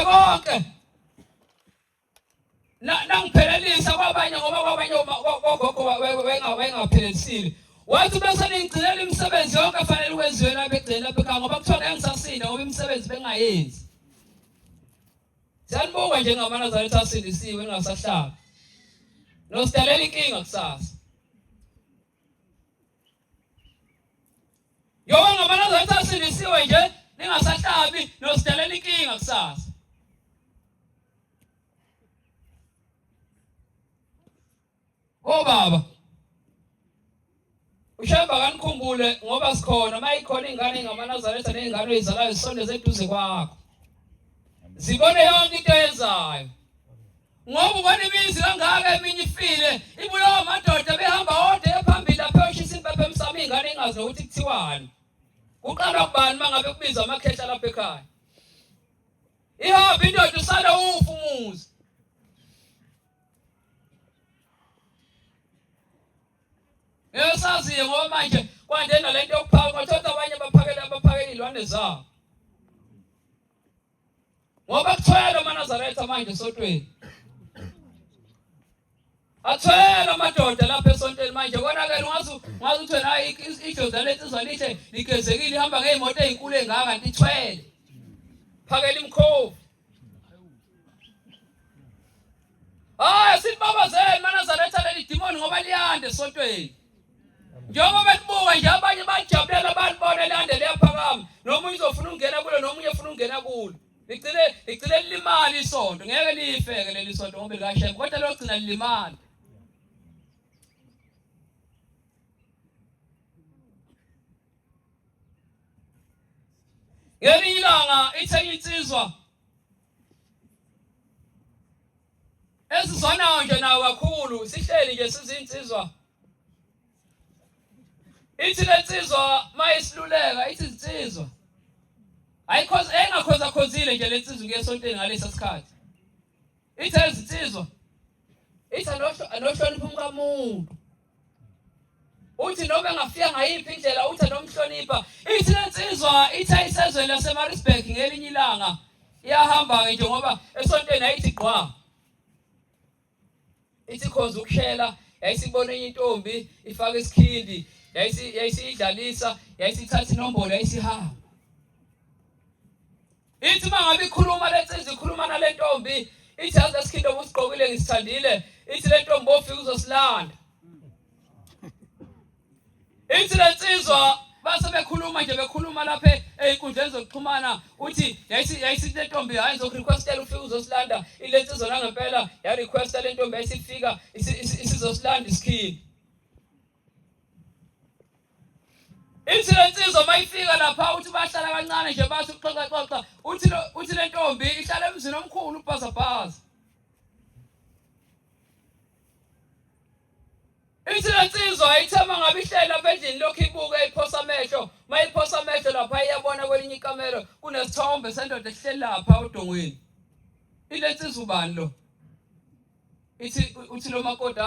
Konke nangiphelelisa kwabanye ngoba kwabanye ogogo wayengaphelelisiwe. Wathi bese ningigcinela imisebenzi yonke efanele ukwenziwe lapha egcina lapha ekhaya ngoba kuthiwa ngeke ngisasinda ngoba imisebenzi bengayenzi. Siyanibuka njengamanazaretha asindisiwe ningasahlabi. Nosidalela inkinga kusasa. Yoba ngamanazaretha asindisiwe nje ningasahlabi nosidalela inkinga kusasa. Obaba uShembe akanikhumbule ngoba sikhona uma ikhona ingane engamanazaretha ney'ngane oyizalayo zisondeze eduze kwakho zibone yonke into eyenzayo ngoba ubona imizi kangaka eminye ifile ibulawa amadoda behamba odwa ephambili lapho yoshisa impepho emsamo iy'ngane ingazi nokuthi kuthiwani kuqalwa kubani uma ngabe kubizwa amakhehla lapha ekhaya ihambe indoda usale ufa umuzi Ngiyasaziyo ngoba manje kwande nalento yokuphaka kwathatha abanye baphakele abaphakela izilwane zabo. Ngoba kuthwele amaNazaretha manje esontweni. Athwele amadoda lapha esontweni manje konakele ungazi ungazi ukuthi wena idlozi lensizwa lihle ligezekile ihamba ngey'moto ey'nkulu ey'ngaka kanti ithwele. Phakela imkhovu. Hayi silibabazeni manazaretha leli demon ngoba liyanda esontweni. Njengoba belibuka nje abanye bajabulela balibona liyanda liyaphakama. Nomunye uzofuna ukungena kulo nomunye ufuna ukungena kulo. Ligcine ligcine lilimala isonto. Ngeke lifeke leli sonto ngoba likashembe kodwa logcina lilimala. Ngelinye ilanga ithe insizwa esizwanayo nje nawo kakhulu sihleli nje sizinsizwa ithi lensizwa mayisiluleka ithi insizwa ayikhoze engakhoza khozile nje lensizwa kuye esontweni ngalesa sikhathi ithi ezinsizwa ithi anohlonipha umkamuntu uthi noma engafika ngayiphi indlela uthi anomhlonipha ithi lensizwa ithi ayisezweni laseMaritzburg ngelinye ilanga iyahamba-ke nje ngoba esontweni ayithi gqwa ithi khonza ukushela yayisibona enye intombi ifaka isikhindi yayisiyidlalisa yayisithatha inombolo yayisihamba Ithi uma ngabe ikhuluma le nsizwa ikhuluma nale ntombi ithi yazi lesikhindo obusigqokile ngisithandile ithi le ntombi ofika uzosilanda. Ithi le nsizwa base bekhuluma nje bekhuluma lapha ey'nkundleni zokuxhumana uthi yayisithi le ntombi hhayi ngizokurequestela ufike uzosilanda ile nsizwa nangempela yarequesta le ntombi yayisifika isizosilanda isikhindi. Ithi le nsizwa uma ifika lapha uthi bahlala kancane nje bathi uxoxa xoxa uthi uthi le ntombi ihlala emzini omkhulu ubhazabhaza. Ithi le nsizwa ithe uma ngabe ihleli lapha endlini lokhu ibuke iphosa amehlo uma iphosa amehlo lapha iyabona kwelinye ikamelo kunesithombe sendoda esihleli lapha odongweni. Ile nsizwa ubani lo? Ithi uthi lo makoti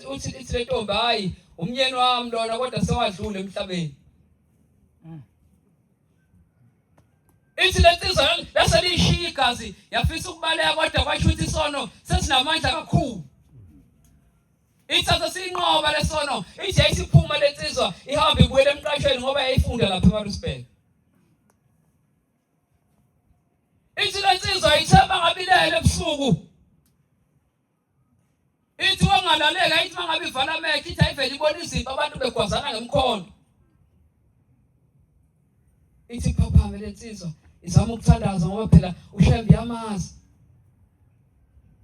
uthi ithi le ntombi hayi umnyeni wami lona kodwa sewadlula emhlabeni. Ithi le nsizwa lase liyishiya igazi yafisa ukubaleka kodwa kwasho ukuthi isono sesinamandla kakhulu. Ithatha siyinqoba lesono ithi yayisiphuma le nsizwa ihambe ibuyele emqashweni ngoba yayifunda lapha eMaritzburg. Ithi le nsizwa ithemba ngabilele ebusuku. Ithi wangalaleka ithi mangabe ivala amehlo ithi ayivele ibona izimpi abantu begwazana ngemkhondo. Ithi phaphame le nsizwa izama ukuthandaza ngoba phela uShembe yamazi.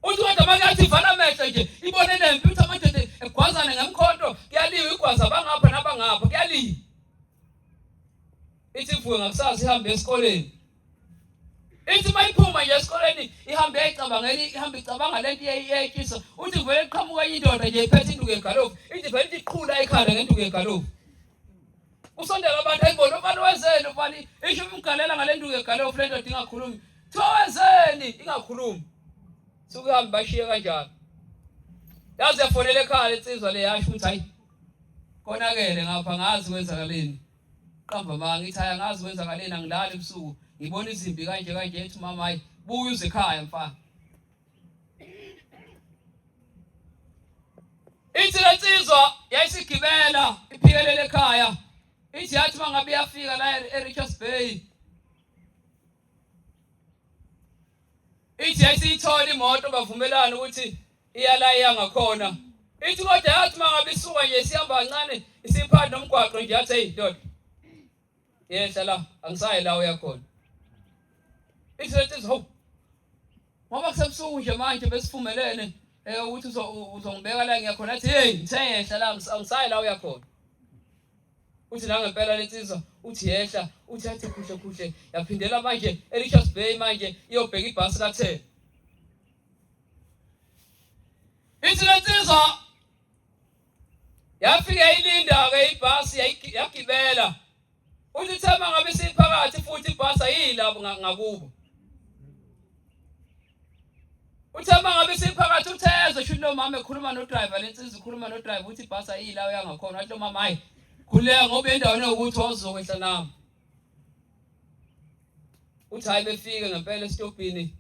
Uthi kodwa makathi vala amehlo nje ibone lempi uthi amadoda egwazana ngemkhonto kuyaliwa igwaza bangapha nabangapha kuyaliwa. Ithi ivuke ngakusasa ihambe esikoleni. Ithi mayiphuma nje esikoleni ihambe yayicabangela ihambe icabanga lento iyayitshisa. Uthi vele qhamuka enye indoda nje iphethe induku yegalofu. Ithi vele ithi qhula ikhanda ngenduku yegalofu. Usondela abantu ayibona umfana wenzeni umfana isho umgalela ngale nduku yegalofu le ndoda ingakhulumi. Kuthiwa wenzeni ingakhulumi. Sukuhambe bashiye kanjalo. Yaze yafonela ekhaya lensizwa le yasho ukuthi hayi konakele ngapha ngazi kwenzakaleni. Qamba amanga ngithi hayi angazi kwenzakaleni angilali ebusuku ngibona izimpi kanje kanje ethi mama hayi Buya uze ekhaya mfana. Ithi lensizwa yayisigibela iphikelele ekhaya. Ithi yathi mangabe iyafika la eRichards Bay. Ithi yayisiyithola imoto bavumelana ukuthi iya la iya ngakhona. Ithi kodwa yathi mangabe isuka nje sihamba kancane isiphakathi nomgwaqo nje yathi hey ndoda. Yehla la angisayi la uyakhona. Ithi lensizwa hawu ngoba kusebusuku nje manje besivumelene ukuthi uzongibeka la ngiyakhona athi hey ngithe yehla la angisayi la uyakhona. Uthi nangempela lensizwa uthi yehla uthi athi kuhle kuhle yaphindela manje eRichards Bay manje iyobheka ibhasi ka-10. Ithi lensizwa yafika yayilinda-ke ibhasi yagibela. Uthi thema ngabe isiphakathi futhi ibhasi ayilapho ngakubo. Uthe uma ngabe isiphakathi utheze shuthi lo mama ekhuluma no driver lensizwa ikhuluma no driver uthi ibhasi ayila uyangakhona wathi lo mama hayi khuleka ngoba endaweni yokuthi wawuzokwehla nami. Uthi hayi befike ngempela esitobhini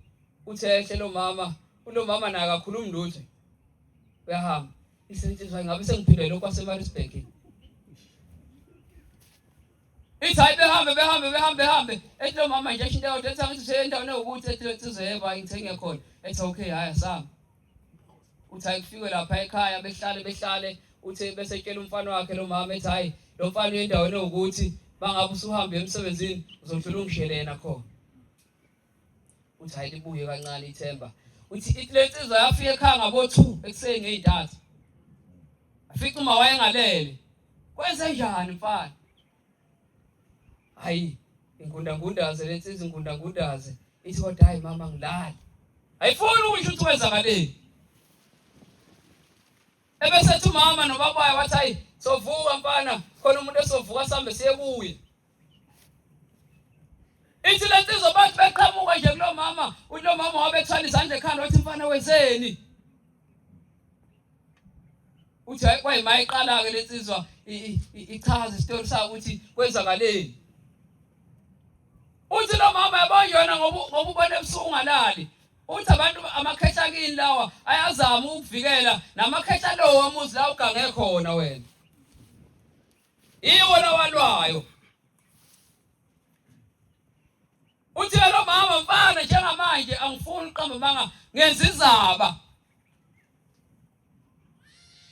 uthi ehle lo mama ulo mama naye akakhulumi lutho uyahamba isensizwa ngabe sengiphinde lokho kwaseMaritzburg. Ithi hayi behambe behambe behambe behambe ethi lo mama nje esho into eyodwa ethi angithi useye endaweni ewukuthi ethi lensizwa yebo hayi ngithenge khona ethi okay hayi asami uthi hayi kufikwe lapha ekhaya behlale behlale uthi bese etshela umfana wakhe lo mama ethi hayi lo mfana uye endaweni ewukuthi bangabe usuhambe emsebenzini uzodlula ungishele yena khona uthi hayi libuye kancane ithemba uthi ithi lensizwa yafika ekhaya ngabo-2 ekuseni ngey'ntathu afica uma wayengalele kwenze njani mfana hayi ingundangundaze lensizwa ingundangundaze ithi kodwa hayi mama ngilali ayifuni ukusho ukuthi kwenzakaleni ebesethi umama nobabayo wathi hayi sovuka mfana khona umuntu esovuka sihambe siye kuye Ithi le nsizwa bathi beqhamuka nje kulo mama, uthi lo mama wabethwala izandla ekhanda wathi mfana wenzeni? Uthi hayi kwayima iqala-ke le nsizwa ichaza isitori sayo ukuthi kwenzakaleni. Uthi lo mama yabo yona ngoba ubona ebusuku ungalali. Uthi abantu amakhehla kini lawa ayazama ukuvikela namakhehla lowo womuzi la ugange khona wena. Yiwo lowalwayo. Uthi lo mama mfana njengamanje angifuni uqamba manga ngenza izaba.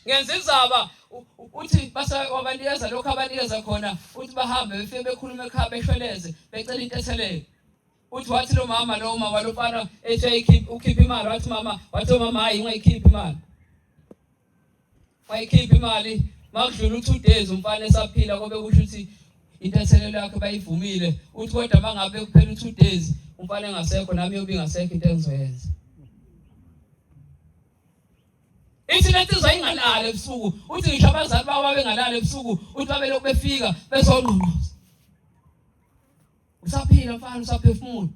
Ngenza izaba uthi base wabanikeza lokho abanikeza khona uthi bahambe befike bekhuluma ekhaya beshweleze becela intethelelo. Uthi wathi lo mama lo mama lo mfana ethi ayikhipha ukhipha imali wathi mama wathi mama hayi ungayikhiphi imali. Wayikhipha imali makudlula u-2 days umfana esaphila kobe kusho ukuthi intethelelo yakhe bayivumile uthi kodwa mangabe kuphela u-2 days umfana engasekho nami yobe ingasekho into engizoyenza. Ithi lensizwa ingalali ebusuku uthi ngisho abazali babo babengalali ebusuku uthi babelokhu befika bezongqongqoza. Usaphila mfana usaphefumula.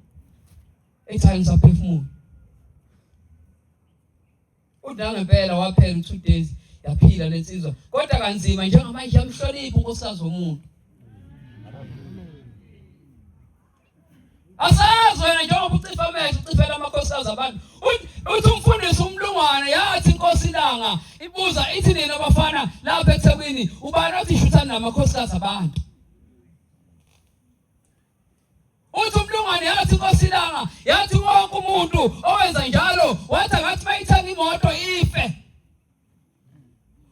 Ethi hayi ngisaphefumula. Uthi nangempela waphela u-2 days yaphila lensizwa kodwa kanzima njengamanje yamhlonipha unkosikazi womuntu. Asazi wena njengoba ucifa amehlo ucifela amakhosikazi abantu. Uthi umfundisi umlungwane yathi inkosi ilanga ibuza ithi nina bafana lapha eThekwini ubani othi shuthani namakhosikazi abantu. Uthi umlungwane yathi inkosi ilanga yathi wonke umuntu owenza njalo wathi akathi bayithenga imoto ife.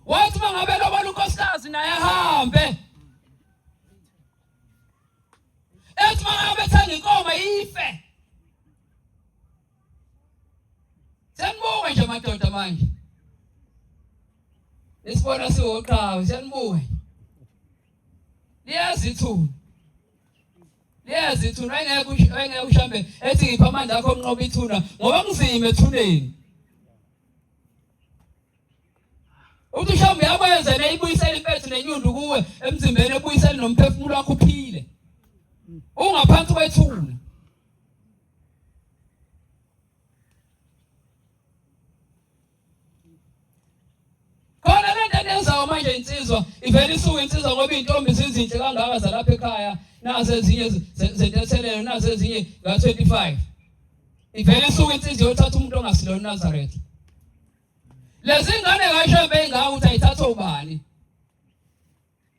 Wathi mangabe lobola unkosikazi naye ahambe. Ethi mangabe ethenga inkomo ife. Senibuka nje madoda manje. Nisibona siwoqhawe senibuka. Liyazi ithuna. Liyazi ithuna wayengeke wayengeke ushambe ethi ngipha amandla akho onqoba ithuna ngoba kunzima ethuneni. Uthi ushambe uyakwenza neyibuyisela impethu nenyundu kuwe emzimbeni ebuyisele nomphefumulo wakho uphile. Ungaphansi kwethuna. Khona le nto eniyenzayo manje insizwa ivele isuke insizwa ngoba iy'ntombi zizinhle kangaka zalapha ekhaya nazi ezinye zentethelelo nazi ezinye nga-25. Ivele isuke insizwa yothatha umuntu ongasilona uNazaretha. Lezi ngane kasho beyingaka ukuthi ayithathwe ubani.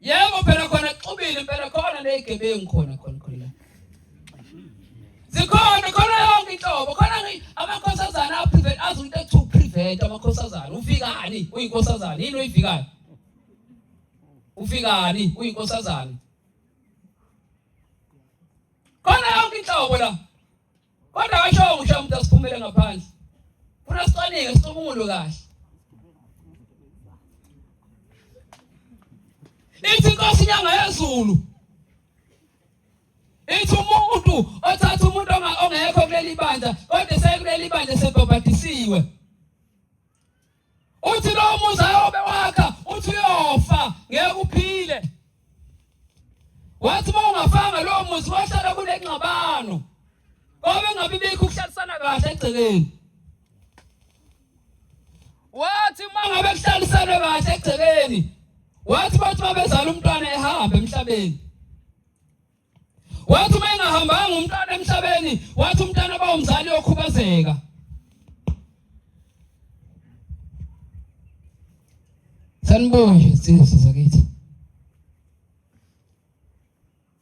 Yebo phela khona kuxubile impela khona nezigebengu khona khona khona la. Zikhona khona yonke inhlobo khona amakhosazana aprevent azi into ekuthiwa prevent amakhosazana ufikani uyinkosazana yini oyifikayo ufikani uyinkosazana khona yonke inhlobo la Kodwa akasho ngisho umuntu asiphumele ngaphandle. Funa sicwaninge sicubungule kahle. Ithi inkosi inyanga yezulu. Ithi umuntu othatha umuntu ongekho kuleli bandla kodwa sekuleli bandla sebhabhadisiwe. Uthi lo muzi ayobe wakha uthi uyofa ngeke uphile. Wathi uma ungafanga lowo muzi wahlala kunengxabano. Kobe ngabe bikho ukuhlalisana kahle egcekeni. Wathi uma ngabe kuhlalisana kahle egcekeni, wathi bathi babezala umntwana ehamba emhlabeni. Wathi uma engahambanga umntwana emhlabeni, wathi umntwana bawumzali okhubazeka. Sanibuka nje insizwa zakithi.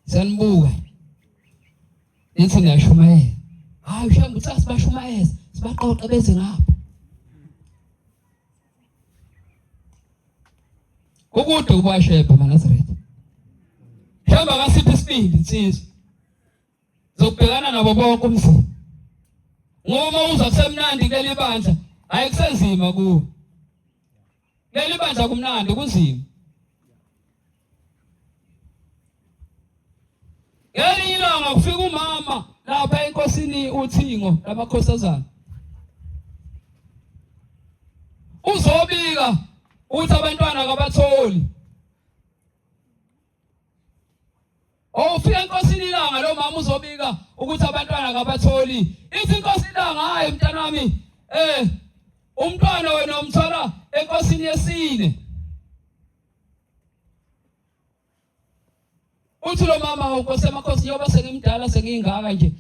Sanibuka. Nithi niyashumayela. Hayi ushamba uthi asibashumayeze, sibaqoqe beze ngapha. Kukude ubashepha maNazaretha. Mhlawumbe akasiphi isibindi insizwa. Zokubhekana nabo bonke umzimba. Ngoba uma uzwa kusemnandi kuleli bandla, hayi kusenzima kuwe. Kuleli bandla kumnandi kunzima. Ngelinye ilanga kufika umama lapha enkosini uThingo lamakhosazana. Uzobika uthi abantwana akabatholi. Owufika enkosini ilanga lo mama uzobika ukuthi abantwana akabatholi. Ithi inkosi ilanga hayi mntanami eh umntwana wena umthola enkosini yesine. Uthi lo mama unkosi amakhosi njengoba sengimdala sengiyingaka nje.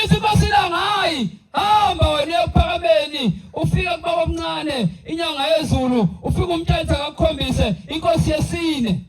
Ithi inkosi ilanga hayi hamba wena uyekuphakameni ufike kubaba omncane inyanga yezulu ufike umtshele akakukhombise inkosi yesine.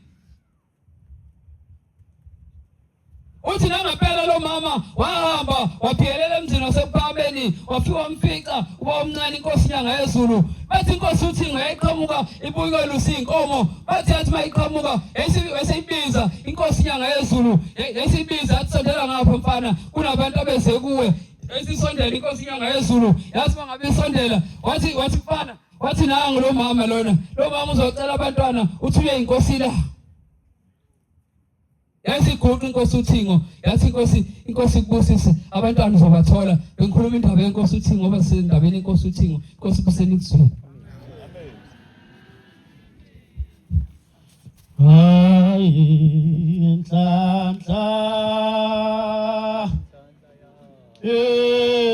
Uthi nangempela lo mama wahamba wabhiyelela emzini wasekuphakameni wafika wamfica uba omncane inkosi inyanga yezulu bathi inkosi uthi ngayiqhamuka ibuke lusi inkomo bathi yathi mayiqhamuka yayiseyibiza inkosi inyanga yezulu yayiseyibiza athi sondela ngapha mfana kunabantu abeze kuwe yayisisondela inkosi inyanga yezulu yathi mangabe isondela wathi wathi mfana wathi nangu lo mama lona lo mama uzocela abantwana uthi uyinkosi la Yayisiguqa inkosi uThingo, yathi inkosi inkosi ikubusise abantwana uzobathola. Bengikhuluma indaba yenkosi uThingo ngoba sisendabeni inkosi uThingo. Inkosi ibuseni ikuzwile. Hayi.